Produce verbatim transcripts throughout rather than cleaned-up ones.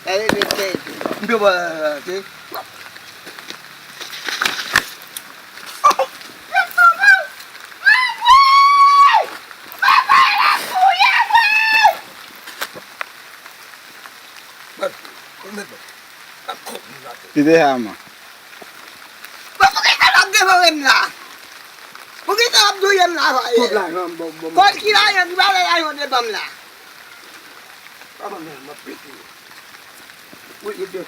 Gade de tèt. M te ba la, la, te. Gade, mwen met la. Ap kòk nou la tèt. Ki te sa, man? Bon, poukisa w ap devore m la? Poukisa w ap touye m la, Fayèl? Kot lajan m, bon, bon. Kot ki lajan? Ki valè lajan w te ban m la? Pa ban m lajan, m ap pete. Wi, e byen.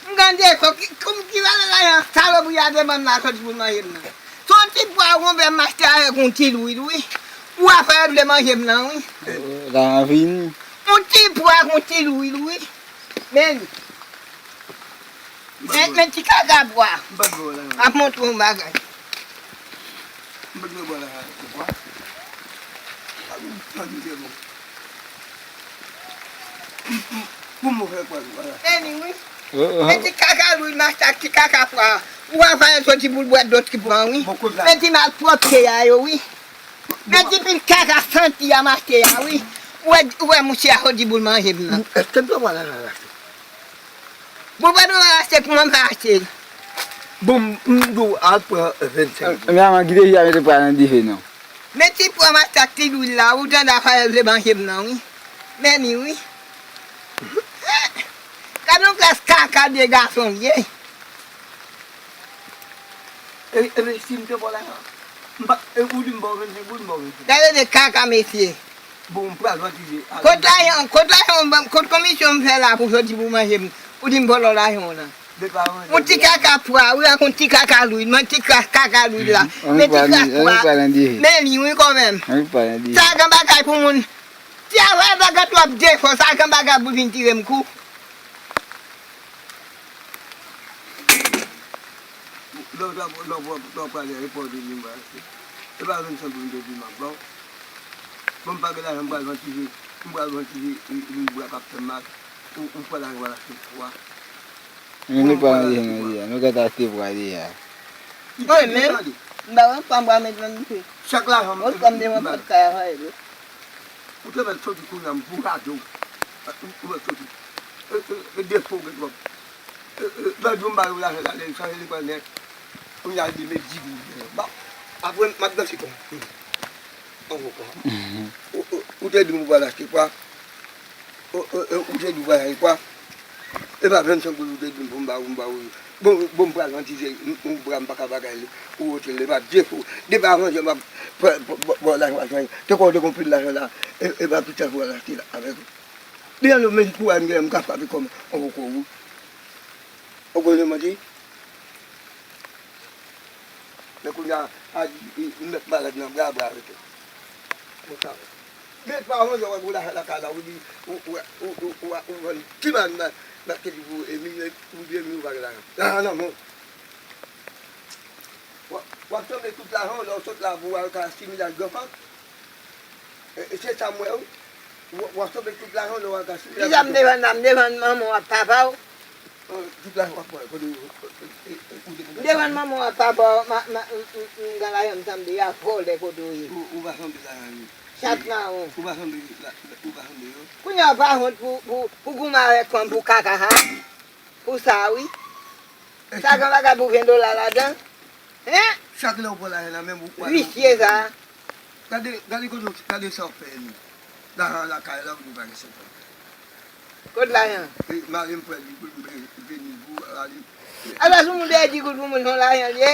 M gade, so ki, kòm ki valè lajan salopri a te ban m la soti pou l manje m nan. Se yon ti pwa wonbè m achte avèk yon ti lwil, wi. Ou a fè vle manje m nan, wi. Lajan fini. Yon ti pwa ak yon ti lwil, wi. Men li. Men, men ti kaka pwa. M pa t vle wè lajan. Ap montre yon bagay. M pa t vle wè lajan pou pwa. Pa gen tan ki te bon. Pou m fè kwa, voilà. Men li, wi. Men ti kaka lwil m achte ak ti kaka pwa. Ou a fè soti pou l bwè dlo ki pran, wi. Men ti malpwòpte a yo, wi. Men ti pil kaka santi a m achte a, wi. Ou wè, ou wè mouche a soti pou l manje m nan. Èske m dwe pran lajan la? Bon, pa nou al achte, kouman m fè achte l? Bon, m, m di w al pran vennsenk goud. Men a man kite fi a mete pwa nan dife non. Men ti pwa m achte ak ti lwil la, ou tande a Fayèl vle manje m nan, wi. Men li, wi. Gade yon klas kaka de gason l ye. E, e, si m te ba w lajan, m pa, e, ou di m ba w vennsenk goud, m ba w vennsenk. Gade de kaka, mesye. Bon, m pral vantize. Kot lajan, kot lajan, kot komisyon m fè la pou soti pou manje m? Ou di m vòlò lajan w nan. Yon ti kaka pwa, wi, ak yon ti kaka lwil, men ti kaka lwil la. Men ti kaka pwa. Men li, wi, kanmenm. Sa gen bagay pou moun. Ti a vre bagay twòp defo, sa gen bagay pou vin tire m kou. Lè w t ap, lè w t ap prale, e pa w te di m pral achte. E pa vennsenk pou m te di m ap ba w. Bon, m pa gen lajan, m pral vantize, m pral vantize, e, e, m pral kap fè m mal. Ou, ou pral al achte pwa. Men nou pa nan jèn nan jodi a, nou gentan achte pwa deja. Mwen menm, m pa wè pwa m pral met nan dife. Chak lajan m, ou konn devan pòt kay a, Fayèl. Ou te mèt soti kounye a, m bourade w. Ou mèt soti. E, e, e defo gen twòp. E, e, lòt jou m ba yo lajan, l ale, l chanje, li pran nèt. Kounye a, li met di goud deyò. Bon, apre, m ap danse kò m. Ankò pwa. Ou, ou, ou te di m ou pral achte pwa. Ou, ou, ou, ou te di w pral achte pwa. E pa vennsenk goud ou te di m pou m ba ou, m ba ou. Bon, bon, m pral vantize, m, m, bra m pa ka bagay li. Ou wote l, e pa defo. Depi avan, m ap pran, pran, pran, pran lajan, lajan. Te kwè w te gon pil lajan la, e, e pa pita pou w al achte la avèk ou. Li anlo men kouraj m genyen, m ka frape kò m ankò kou. Ou konnen manti? Men kounye a, a di, m mèt malad nan bra, bra rete. Konsa. Men pa yon lè w wè gwo lajan lakay la, ou di, ou, ou, ou vann ti bann nan, nan kedi pou Emi, ou di Emi ou pa gen lajan. Lajan nan men w. W ap, w ap sanble tout lajan w lè w sot la pou w al ka simile ak Granfrans. E, e se sa m wè wi. W, w ap sanble tout lajan w lè w al ka simile ak Granfrans. Kisa m te vann la? M te vann manman w ak papa w. Tout lajan w ap pran kote yo? M te vann manman w ak papa w, ma, ma, m, m, m, m gen lajan m sanble a vòlè kote w ye. Ou, ou pa sanble lajan yo. Chat mawon. Ou pa sanble la, ou pa sanble yo. Kounye a w pa wont pou, pou, pou goumen avèk fanm pou kaka sa? Pou sa wi. Sa gen bagay pou ven dola ladan? Hein? Chak lè w pran lajan nan men m, ou pran. Visye sa. Gade, gade kote w, gade sa w fè Emi. Lajan lakay la, ou di w pa gen sèt an. Kot lajan? E, mari m pran di goud, m vini pou, ale. Ala sou moun dèyè di goud pou moun, se yon lajan l ye?